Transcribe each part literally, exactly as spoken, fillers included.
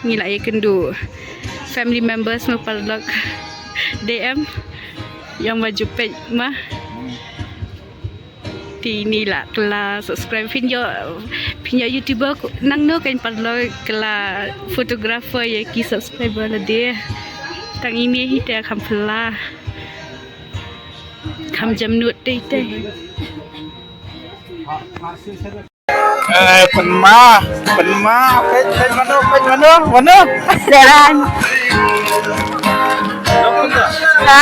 Ngi la ïakynduh family members ma paralok. D M ïa nga ba ju peit ma. Te ngi la kylla subscribe, phin ïoh, phin ïoh YouTuber nangno kein paralok, kylla photographer ïa ki subscriber lade. Tang ine hi te kham phylla. Kham jemnud te te. Eh, pynma, pynma, peit, peit mano, peit mano, mano. Leran. Ha?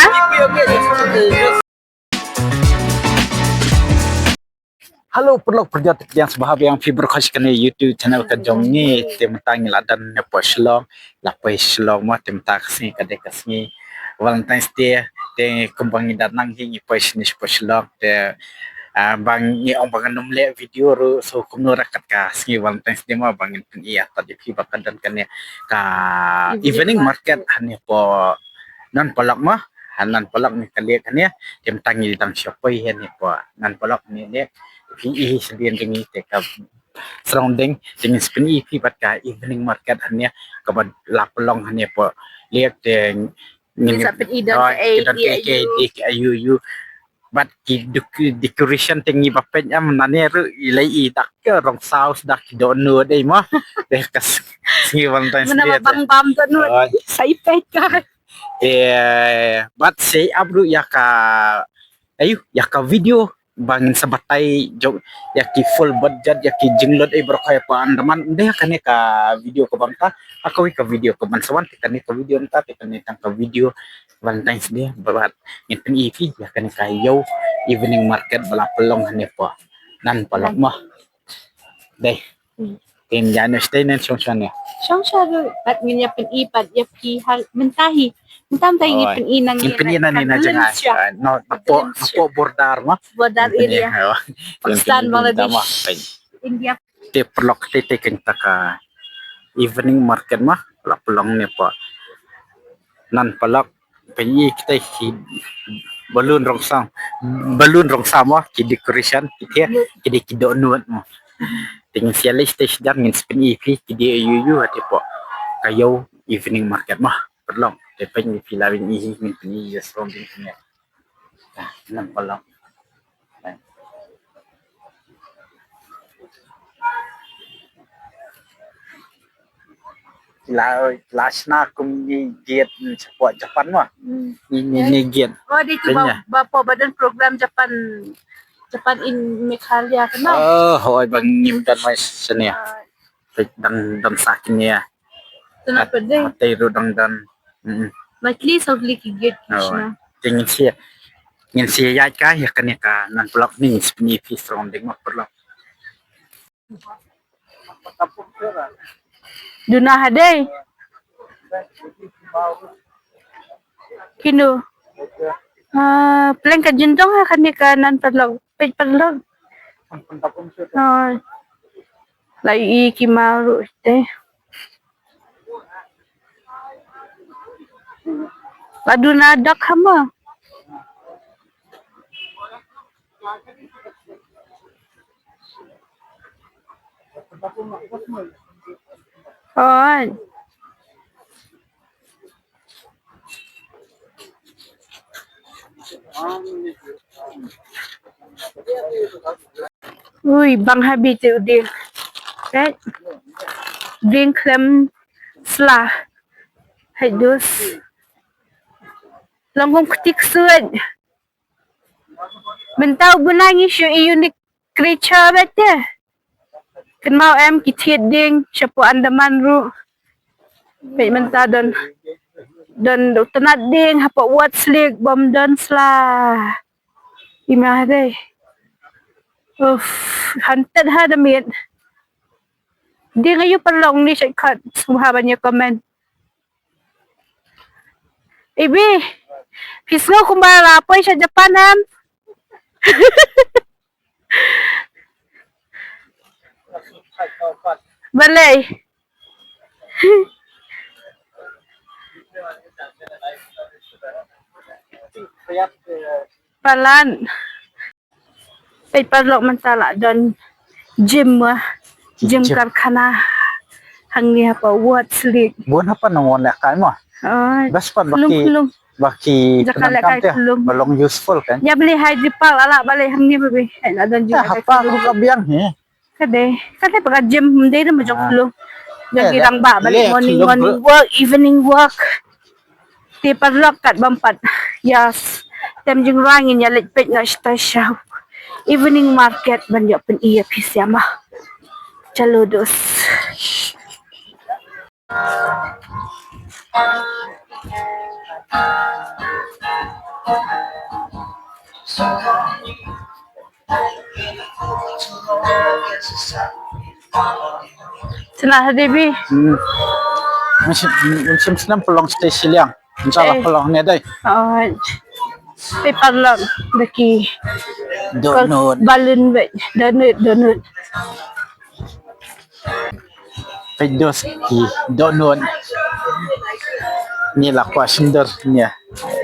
Hello, paralok parajor, te pdiang sngewbha biang phi baroh sha kane YouTube channel ka jong ngi. Te mynta ngi la don hapoh Shillong, la poi Shillong mo, te mynta ka sngi ka dei ka sngi Valentine's Day, te kumba ngi da nang hi ngi poi shane shapoh Shillong, te ah, ba ngi ong ba ngan ym leh video ruh, so kumno ruh kat ka sngi Valentine's Day mo ba ngin pyni ïa tad ïa phi ba ka don kane ka evening market hangne hapoh Nan Polok mo, ha Nan Polok ngi ka leh kane, te mynta ngi dang shu poi hangne hapoh Nan Polok ne ne phi i hi sha dien jong ngi te ka surrounding, te ngin sa pyni ïa phi bad ka evening market hangne kaba la pynlong hangne hapoh leh te ngin sa pyni don kaei kaei kaei aïu aïu. Bad ki dec-, decoration te ngi ba peit em nane ruh i lei i dak ki rong saus dak ki dohnud ei mo. Dei ka s-, sngi Valentine's Day te. Bang bam dohnud. Sa i peit ka. Te bad sa ap ruh ïa ka, aïu, ïa ka video ba ngin sa batai jong ïa ki full budget ïa ki jinglut ei baroh hapoh Andaman. Ym dei ha kane ka video kaba mynta, ha kawei ka video kaba sa wan, te kane ka video mynta te kane tang ka video Valentine's Day, bad ngin pyni ïa phi ïa kane ka ïew evening market ba la pynlong hangne hapoh Nan Polok mo. Dei. Hmm. Te ïa ngi stay ne shong shane. Shong shane bad ngin ïa pyni pat ïa phi ha mynta hi. Mynta mynta ngin pyni nang ngin pyni nang na jngai. No, hapoh, hapoh border mo. Border area. Pakistan, Bangladesh, India. Te paralok te te kane ka evening market mo la pynlong ne hapoh Nan Polok. Pynïaid kita ki balloon rong sam, balloon rong sam mo, ki decoration kita ki dei ki dohnud mo. Te ngin sa ïaleit stage jar ngin sa pyni ïa phi ki dei aïu aïu ha te hapoh ka ïew evening market mo. Paralok te pynïaid phi la ïa ngin pyni ïa sawdong kane. Nan Polok. La, la shna kum ngi gate shapoh Japan mo. Hmm. Ngi, ngi, ngi gate. Oh, dei tu ba, ba, ba, ba don program Japan, Japan in Meghalaya kano. Oh, hooid ba ngim don mai shane. Ah. Dang, dang sa kine. Tena pat dei. Hatai ruh dang don. Mm. Matli sawdli ki gate ki shna. Te ngin sa, ngin sa ïaid kai ïa kane ka Nan Polok ne ngin sa pyni ïa phi surrounding mo paralok. Duna ha dei. Kino. Ah, pleng ka jingdong ha kane ka Nan Polok. Peit paralok. Ah. La i ki maw ruh te. Ba duna dak hama. Oi. Ui, bang habi te u dieng. Peit. Dieng khlem sla. Hai dus. Long kum kti ksuid. Mynta u bnai ngi shu i unique creature bad te. Kynmaw em ki thied dieng shapoh Andaman ruh. Peit mynta don, don u tnat dieng hapoh Ward Slick bym don sla. Ima dei. Uff, haunted ha da miet. Dieng aïu paralok ni shait khot sngewbha ban ïa comment. Ibi, phi sngew kumba la poi sha Japan em? Balei? Palat. Peit paralok mynta la don gym, wah. Gym karkhana. Ang ni hapa wat slit. Bun hapa nang wan lehkai mo. Ai. Bas pat ba ki, ba ki jaka lehkai te, ba long useful kan. Ya beli hai di pal ala balik hang ni babi. Hai la don juga hapa ko ka biang he. Kade, kade pakai gym mendai dah majok dulu. Jadi rang ba balik morning, morning work, evening work. Te paralok kat bam pat. Yes. Tem jing rang in ya lek pet na shita shaw. Evening market ban yok pen iya pisiama. Chalo dos. Sila ha Devi. Hmm. Masih, masih senang pelong stay siliang. Insya Allah pelong ni dai. Oh. Paper long daki. Donut. Balun be. Donut, donut. Peit dos ki donut. Ni la kwah sendor ni.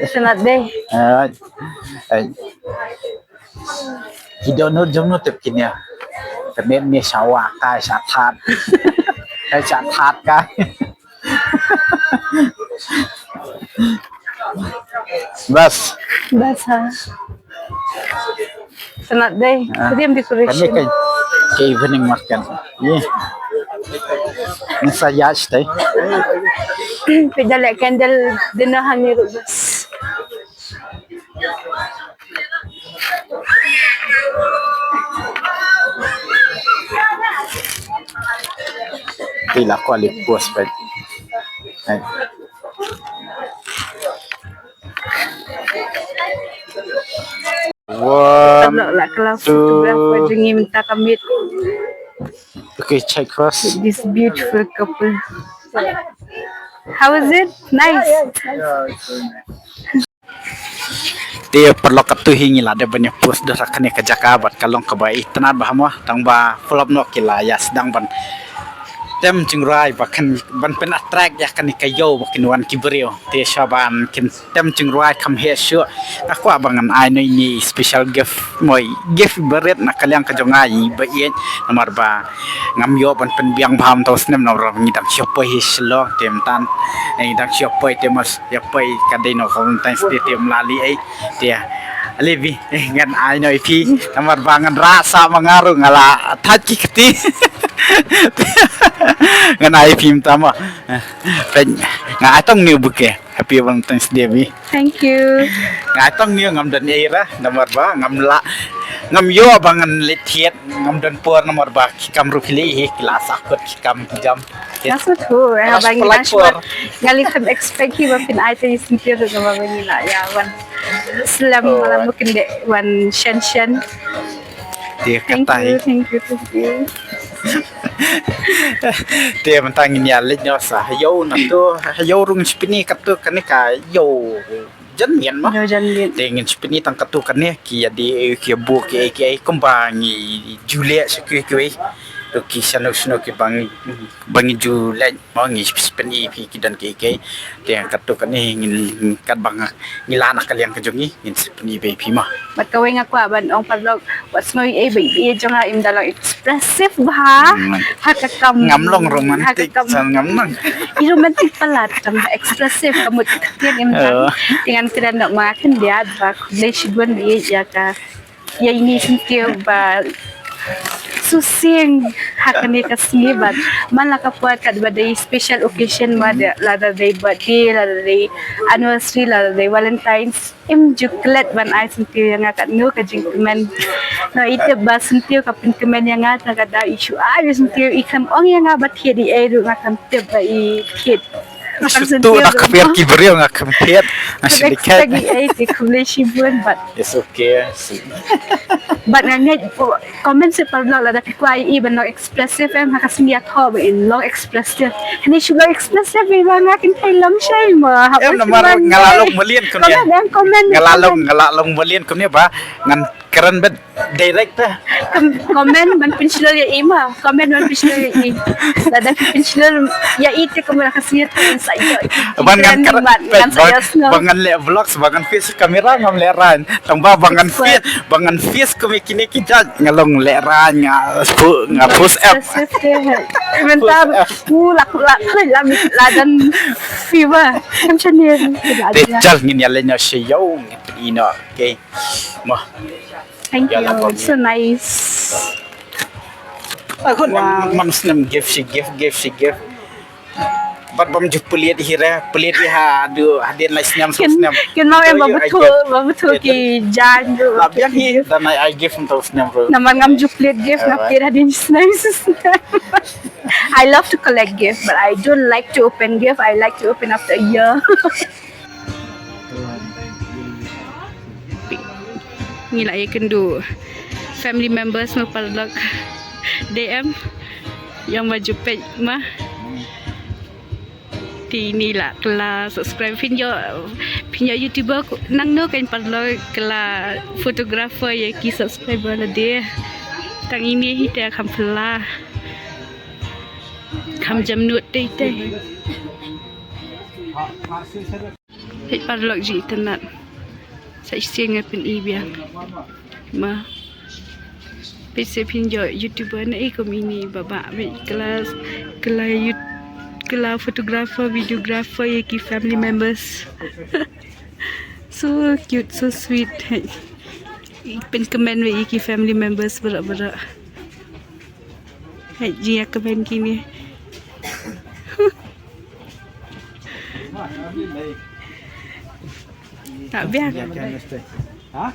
Senat deh. Ah, ah. Ki donut jong no tep kini. Kene ni sawa kai sathat. Kai sathat kai. Bas. Bas ha. Senat deh. Ah. Tadi yang decoration. Kani kai, kai evening market. Ni. Ni saya stay. Pidale candle dinner hangi bas. Pila kali puas pen. Hai. One, two. Okay, check first. This beautiful couple. How is it? Nice. Yeah, it's very nice. Te paralok, katto hi ngi la dep ban ïa post da ha kane ka jaka bad ka long kaba itynnad bha mo, tang ba paralok noh ki la ïa sdang ban tem jingrwai ba kan ban pyn attract ïa kane ka ïew ba kin wan ki briew. Te sha ban kin tem jingrwai kham heh shuh, nga kwah ba ngan ai noh ine i special gift, mo i gift ba rit na ka liang ka jong nga i ba ïeit, namar ba ngam ïoh ban pynbiang bha mynta u snem namar ba ngi dang shu poi hi Shillong te mynta ngi dang shu poi te mos ïa poi ka dei noh ka Valentine's Day te ym la leh ei. Te ale bad ngan ai noh ïa phi namar ba ngan rah sah ma nga ruh nga la thait ki kti. Ngan ai ïa phi mynta mo. Peit nga ai tang une u bouquet. Happy Valentine's Day bad. Thank you. Nga ai tang une, ngam don ei ruh namar ba ngam lah, ngam ïoh ba ngan leit thied, ngam don por namar ba ki kam ruh phi leh hi ki la sah kut ki kam ki jam. Nga sngewthuh, eh, ba ngi dang shu, nga leh kam expect hi ba phin ai te i syntiew ruh namar ba ngi la ïa wan slem malam ba kin dei wan shen shen. Te kata hi. Thank you, thank you, thank you. Te mynta ngin ïa leit noh sa ha ïew na tu, ha ïew ruh ngin sa pyni katto katne ka ïew janmiet mo. Ïew janmiet. Te ngin sa pyni tang katto katne ki ïa dei ki ïa buh ki ei ki ei kumba ngi ju leh sha kiwei kiwei. To ki shano shano kiba ngi ba ngi ju leh mo, ngi sa pyni ïa phi ki don kiei kiei. Te katto katne ngin, katba ngi la na ka liang ka jong ngi ngin sa pyni ïa phi mo. Bad kawei nga kwah ban ong paralok, wat sngew ei ba i jong nga im da long expressive bha. Hmm. Ha ka kam, ngam long romantic, ha ka kam. San ngam long. I romantic palat tang expressive ka mut ka ktien im tang. Oh. Te ngan kren noh ma khyndiat ba khublei shibun ba ïeit ïa ka ïa ine i syntiew ba shisien ha kane ka sngi bad man la ka por katba dei special occasion, ma dei lada dei birthday, lada dei anniversary, lada dei Valentine's, im ju klet ban ai syntiew ïa nga katno ka jingkmen. Nga i tip ba syntiew ka pynkmen ïa nga, ta ka daw i shu ai syntiew, i kham ong ïa nga ba thied i ei ruh nga kham tip ba i thied. Nga shu tuh na kper ki briew nga kham thied. Nga shu dei khet. Khublei shibun bad. It's okay. Bad nga ngeit comment sha paralok lada phi kwah i ban long expressive em ha ka sngi ïathoh ba in long expressive. Kane shu long expressive ba nga kynthei long shai mo. Em namar nga la long malian kumne. Comment em comment. Nga la long, nga la long malian kumne ba ngan kren bad. Direct te. Comment ban pynshlur ïa i ma. Comment ban pynshlur ïa i. Lada ki pynshlur ïa i te kumba ka sngewthuh sa ïoh. Ban ngan kar, ngan sa ïoh snow. Ban ngan leh vlogs, ban ngan face camera ngam lehraiñ. Tang ba ban ngan face, ban ngan face kum ïa kine ki judge nga long lehraiñ, nga pu, nga push up. Mentar ku lak lak lak lak dan fever. Kam channel. Te jal ngin ïa leh ïa sha ïew ngin ïa ino. Okay. Mo. Thank you. It's so nice. Wow. Mam snem gift, she gift, gift, she gift. Bad bam ju pelit hi re, pelit hi ha du hadien lai snem, snem. Kin mau em babu thu, babu thu ki jan du. Lap yang hi dan ai ai gift untuk snem bro. Naman ngam ju pelit gift, ngam pelit hadien snem. I love to collect gift, but I don't like to open gift. I like to open after a year. Ngi la ïakynduh family members ma paralok. D M yang ma jupet ma. Te ini la kylla subscribe phin ïoh, phin ïoh YouTuber nangno kan paralok kylla photographer ïa ki subscriber la de. Tang ini hi te kham phylla. Kham jam nud tei tei. Peit paralok jingïatynnad. Sa shisien nga pyni biang. Ma. Peit se phin ïoh YouTuber na i kum ini baba peit kelas kelas youth kelas photographer videographer ïa ki family members. So cute, so sweet. Pynkmen ïa ki family members baroh baroh. Hai jia kmen kine. Tak biar. Ha?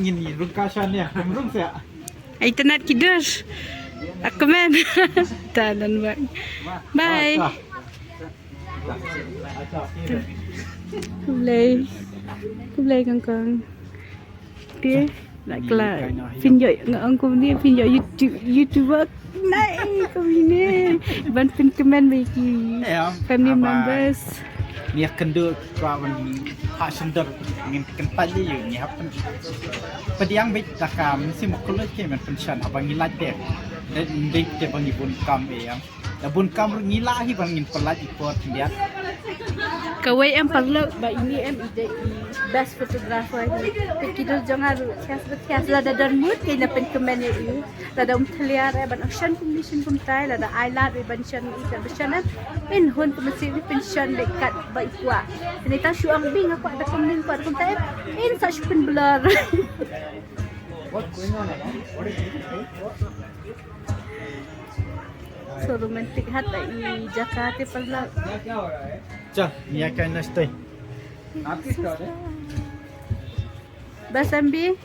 Ngin ngin rung ka shan ya, rung rung sa. Ai tenat kidur. Ak kmen. Ta dan bang. Bye. Kublai. Kublai kong kong. Te la kla phin ïoh nga ong kumne phin ïoh YouTube YouTuber nai kumne ban pynkmen ba ki family members. Ni kynduh ka ban ha sendor ngin kynta ji yu ni happen. Padiang bit da ka mesti mukul ke men pension abang ngi laj de. Dan dei te bang ibun kam e yang. Da bun kam ruh ngi lah hi ban ngin pynlait i por khyndiat. Kawei em paralok ba ini em i dei i best photographer hi. Te ki dur jong nga ruh thias ba thias lada don mut kein da pynkmen ïa i. Lada um thliar eh ban action kum ni shin kumtai lada ai lad i ban shan i ban shan em. In hun kum si i pynshon dei kat ba i kwah. Te ni tang shu ong bing nga kwah da kum ning kwah da kumtai em. In sa shu pynblur. So romantic hat la i jaka te paralok. Cha, ni akan na stay. Bas ambi.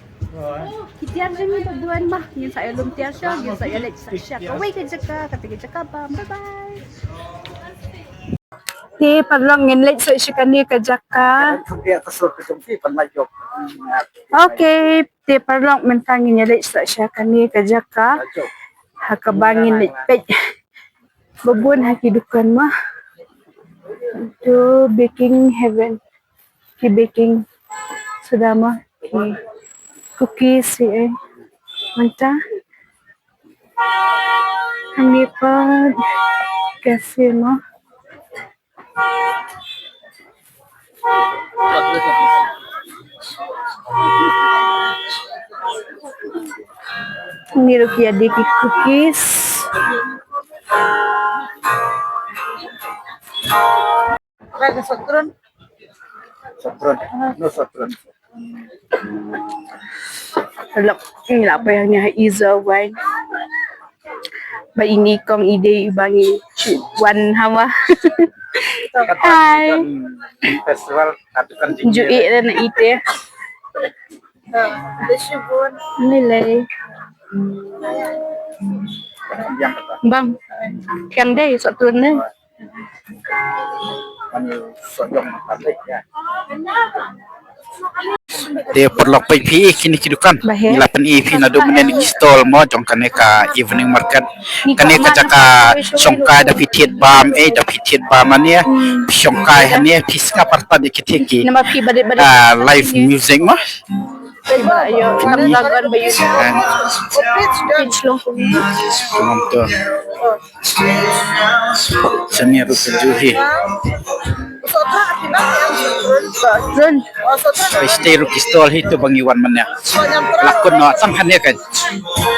Ki tiar jong ngi ba buan mah, ngin sa ïalum tiar sha, ngin sa ïaleit sa sha. Kawei ka jaka, kata ka jaka bam. Bye bye. Te paralok ngin leit sa sha kane ka jaka. Okay. Te paralok mynta ngin ïa leit sa sha kane ka jaka ha kaba ngin leit peit ba bun ha ki dukan ma. To baking heaven, ki baking soda ma, ki cookies, eh, mynta. Hangne pat ka sima. Ni ruh ki ade ki cookies. Ada sotron. Sotron. No sotron. Lok, ngi la poi hangne ha Iza Wine. Ba ini kong i dei ba ngi wan hama. Hai. Festival kat kan ju i na ite. Ni lei. Bang. Kang dei sotron ne. Te paralok peit phi kine ki dukan. Ngi la pyni phi naduh mynne ki stall mo jong kane ka evening market. Kane ka jaka shongkai da phi thied bam eh da phi thied bam ane. Shongkai ane phi sngap artat ïa kiti ki. Ah, live music mo. Ba ïoh, dragon ba ïoh. Peach long kumne. Kumne to. Sani ruh ka juhi. Run. Pastry ruh ki stall hi to ba ngi wan mynne. Ka la kut noh tang hangne kan.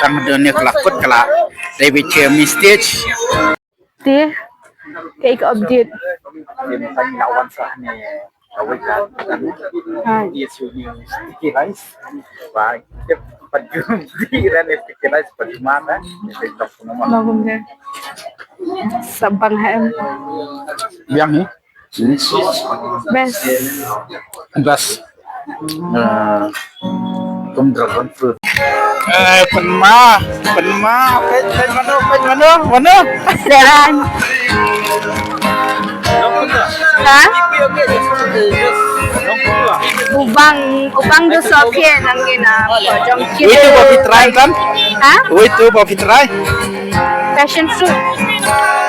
Tang hangne ka la kut ka la dei beit ka main stage. Te kaei ka update? Hai. Ba kumne. Sa bang ha em. Biang hi. Best. Best. Eh, kum dragon fruit. Eh, pynma, pynma, peit, peit mano, peit mano, mano. Seran. Ha? Ubang, ubang du sopie nang ina. Jong kit. Wei tu ba phi try kan? Ha? Wei tu ba phi try. Passion fruit.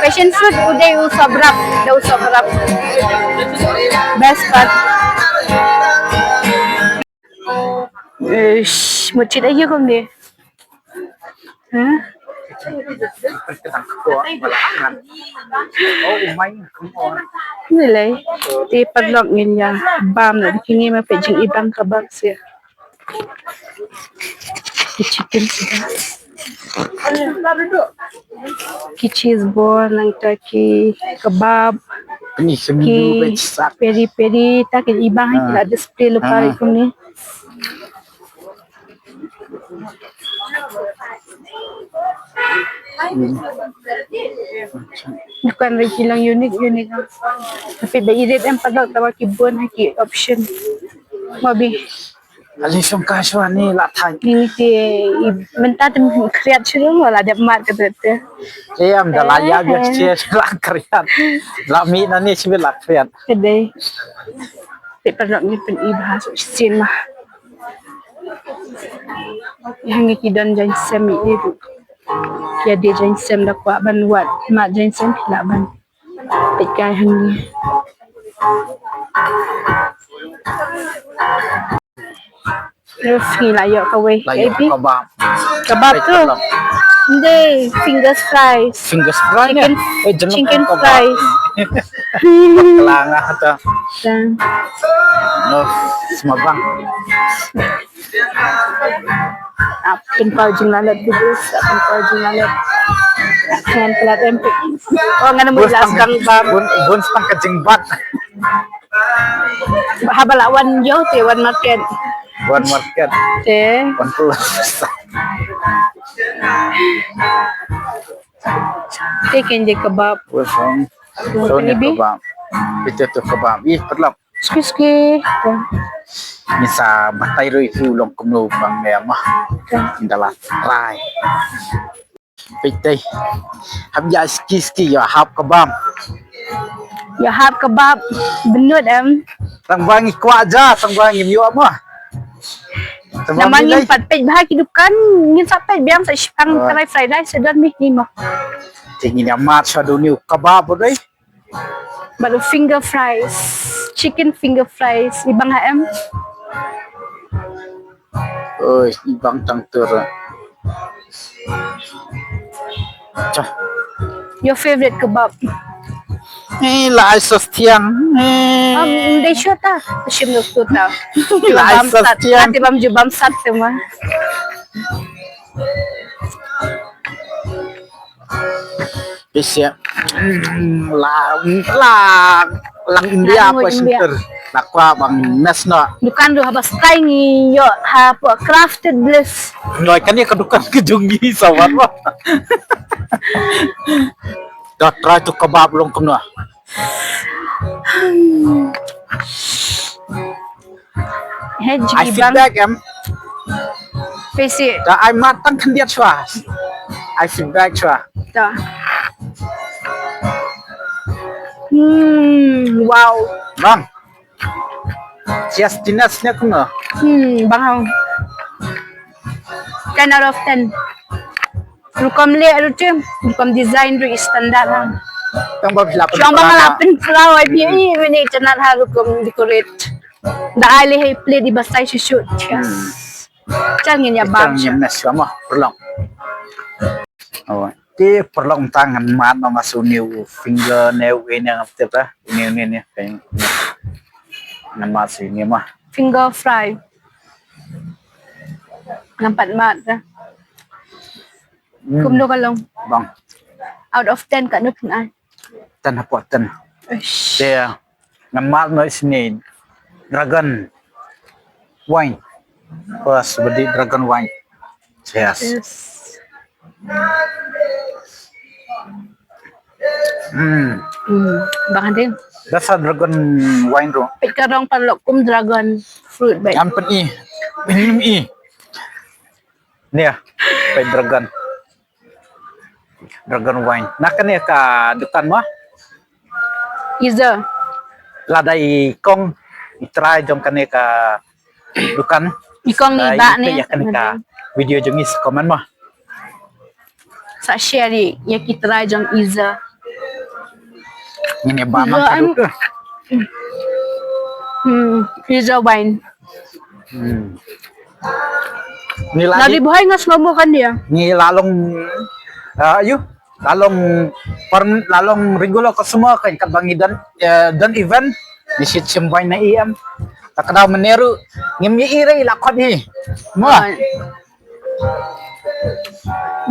Passion fruit u dei u sobrap, da u sobrap. Best part. Ish, mut chit ayu kumne. Huh? Ni lei. Te paralok ngin ïa bam na kine ma peit jingibang kebab seh. Ki chicken sida. Ki cheese ball nangta ki kebab. Ni ki peri peri ta ki ibang ki la display lypa kumne. Dukan ruh ki long unique unique. Tapi ba irit em paralok tang ba ki bun ha ki option. Mabi. Ali sum ka shwa ni la thai. Ni te mynta te khriat shuh la dep mat ka te. Em da la ïa biak che la khriat. La mi na ni shi la khriat. Ka dei. Te paralok ngi pyn-i bha shisien ma. Hangne ki don jaiñsem i ruh. Ïa dei jaiñsem da kwah ban wad mat jaiñsem ki lah ban. Peit kai hangne. Terus ngi la ïoh kawei. La ïoh kebab. Kebab tu. Nde, fingers fries. Fingers fries ne? Chicken, eh, chicken fries. Kelang ah ta. No, semabang. Ap pynpaw jinglalet tu bus, ap pynpaw jinglalet. Ngan pelat em. Oh, ngan mula skang bam. Bun, bun spang ka jingbat. Haba la wan ïoh te wan market. Wan market. Te. Wan plus. Te ken je kebab. Wan song. Song ni kebab. Itu tu kebab. Ih, perlap. Ski ski. Ni sa batai roi tu long kumno bang me ma. Inda la try. Peit dei. Hap ïa ski ski ïa hap kebab. Ïa hap kebab bynnud em. Tang ba ngi kwah ja, tang ba ngi ïoh mo. Tang ba ngi pat peit bha ki dukan, ngin sa peit biang sa shipang try fried rice sa don mi ni mo. Te ngin ïa mat sa duni u kebab dei. Bad u finger fries, chicken finger fries, ibang ha em. Oi, ibang tang tur. Cha. Your favorite kebab? Eh, la ai sos thiang. Eh. Um, dei shuh ta. Shim dok tu ta. La ai sos thiang. Ati bam ju bam sat tu ma. Bisiah. Hmm, la, la, lang India. Lang ko India. Center. La kwah ban mess noh. Dukan ruh haba stai ngi ïoh hapoh Crafted Bliss. Noi kan ïa ka dukan ka jong ngi sawat ba. Da try to kebab long kumno. He, ai feedback em. Pesi. Da ai mat tang khyndiat shuwa. Ai feedback shuwa. Da. Hmm, wow. Bang. Yes, Tinas ne kumno? Hmm, bang hau. Ten out of ten. Rukom leh ruh te, rukom design ruh i standard ha. Tang ba phi la pynpra. Shong ba nga la pynpra ai phi i mene channel ha rukom decorate. Da ai leh hai plate i ba sai shu shu. Yes. Chan ngin ïa bam. Chan ngin mess ïa ma, paralok. Oh, te paralok, mynta ngan mad noh ma shu new finger ne u ne ngam tip eh. New ne ne. Ngan mad shu ne ma. Finger fry. Ngam pat mad eh. Hmm. Kumno ka long? Bang. Out of ten katno phin ai? Ten hapoh ten. Eish. Te ngan mad noh sini dragon wine. Pas badi dragon wine. Yes. Yes. Hmm. Hmm. Bang hadin. Dasar dragon wine ruh. Peit ka rong paralok kum dragon fruit bad. Ngan pyn-i. Pyn-i. Ni ah, peit dragon. Dragon wine. Na kane ka dukan mo? Iza. Lada i kong i trai jong kane ka dukan. I kong ni ba ni. Ïa kane ka video jong i sa comment mo. Sa share ïa ki trai jong Iza. Ngin ïa bam ka duk. Hmm, Iza wine. Hmm. Ni lagi. Lagi buhai nga slow mo kan dia. Ni lalong, ah, ayu. Lalong per, lalong regular customer kan kat bangi dan, eh, dan event. Ni shit sim wine na em. Tak ada meneru. Ngim ye ire la kot hi. Mo.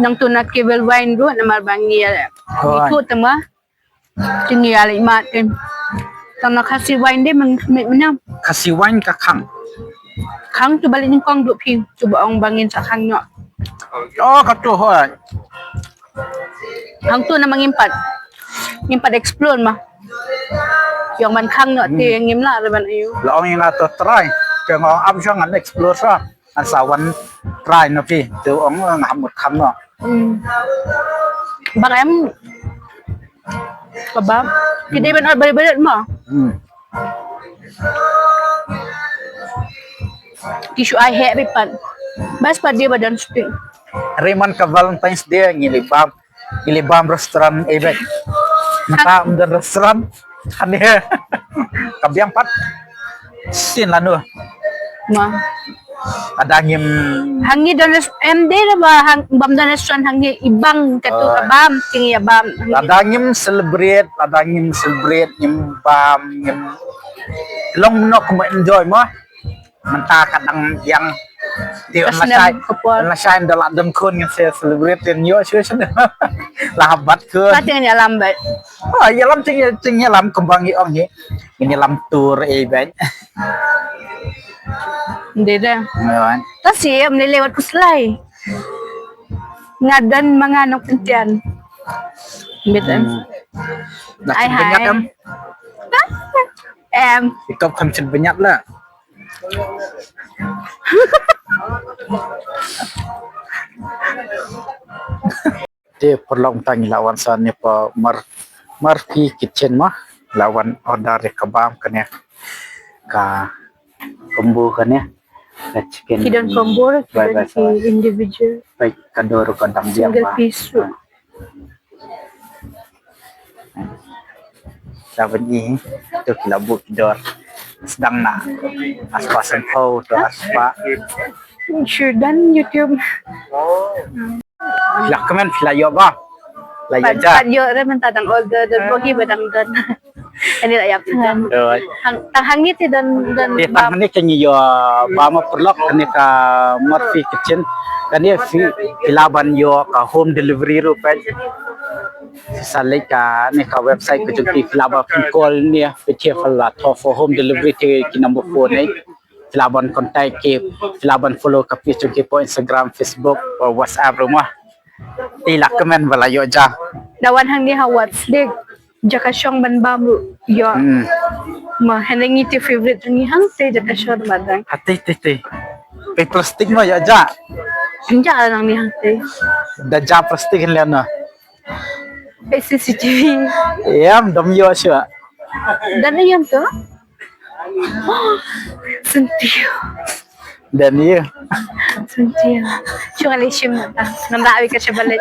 Nangtu na kebel wine ruh namar ba ngi ïa, ngi kut te ma. Te ngi ïa leit mad te. Tang na Khasi wine de man, man, man. Khasi wine ka khang. Khang tu ba leit nyngkong duh phi, tu ba ong ba ngin sa khang noh. Oh, katu hoi. Hangtu namar ngim pat, ngim pat explore ma. Ïong ban khang noh te ngim lah re ban ayu. La ong ïa nga to try. Te nga ong ap shong ngan explore sa. Ngan sa wan try noh phi. Te ong nga ham mut khang noh. Hmm. Bang em. Kebab. Ki dei ban ot barit-barit ma. Hmm. Ki shu ai heh beit pat. Bas pat dei ba don stick. Hynrei man ka Valentine's Day ngi leit bam. Ngi leit bam restaurant ei beit. Mynta ym don restaurant. Hangne. Ka biang pat. Sien lano. Ma. Lada ngim. Hangne don res-, em dei ba hang, bam don restaurant hangne i bang katu ka bam, te ngi ïa bam. Lada ngim celebrate, lada ngim celebrate, ngim bam, ngim long noh kumba enjoy mo. Mynta ka dang biang. Te un la shai, un la shai da la don khun ngin sa celebrate ngin ïoh shuh shuh. La habat khun. Ka te ngan ïalam bad. Oh, ïalam te ngan, te ngan ïalam kumba ngi ong hi. Ngin ïalam tour ei bad. Dei da. Ta siem lei lei wat khuslai. Nga don ma nga nongpyntian. Bit em. Ai hai. Em. Ikop kham sien bniat la. Te paralok, tang ngi la wan sa ne pa Mar, Marfi Kitchen ma, la wan order ïa ka bam kane, ka combo kane, ka chicken. Ki don combo, ki don ki individual. Bai ka dor ka dang biang ma. Single piece. Sa ban i to ki la buh ki dor. Sdang na aspa semphaw to aspa. Sure done YouTube. La kmen phi la ïoh ba. La ïoh ja. Pat ïoh re mynta dang order don bogi ba dang don. Ani la ïap. Hang tang hangne te don don. Te tang hangne te ngi ïoh ba ma paralok kane ka Marfi Kitchen. Kane phi la ban ïoh ka home delivery ruh pat. Sa leit kane ka website ka jong ki, phi lah ban phone call ne phi, phi lah thoh for home delivery te ki number phone ne. Phi lah ban contact ki, phi lah ban follow ka page jong ki pa Instagram, Facebook or WhatsApp ruh ma. Te la kmen ba la ïoh ja. Da wan hangne ha wat sdik jaka shong ban bam ruh ïoh. Ma hynrei ngi te favorite ngi hangte jaka shong ban dang. Ha te te te. Pei plastik ma ïoh ja. Ynja nang ni hangte. Da ja plastik lem na. Pei C C T V. Ïam dom ïoh shuwa. Dan ïam tu. Sentiw. Dan ïa. Sentiw. Shuwa lei shim ngan da wi ka shabalet.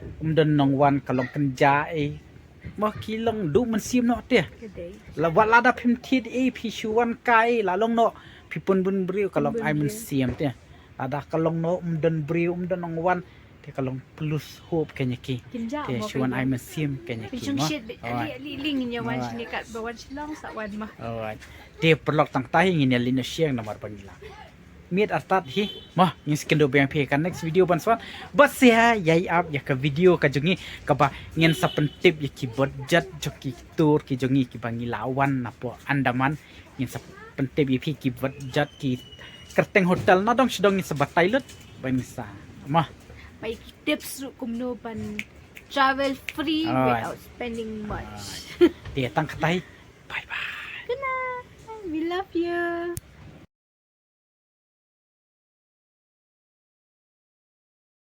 Um don nongwan ka long kynja ei. Mo ki long duh mynsiem noh te. La wat lada phim thied ei phi shu wan kai ei la long noh phi pynbun briew ka long ai mynsiem te. Lada ka long noh um don briew um don nongwan te ka long plus hope kane ki. Te shu wan ai mynsiem kane ki mo. Alright. Alright. Te paralok tang tai ngin ïa lyngngoh sha namar ba ngi la miet artat hi. Mo ngin sa kynduh biang phi ka next video ban sa wan. Bad sa ïa ap ïa ka video ka jong ngi kaba ngin sa pyntip ïa ki budget jong ki tour ki jong ngi kiba ngi la wan napoh Andaman. Ngin sa pyntip ïa phi ki budget ki kyrteng hotel na dong sha dong ngin sa batai lut. Ban ngin sa mo ba ïa ki tips ruh kumno ban travel free without spending much. Te tang katai. Bye bye. Good night. We love you.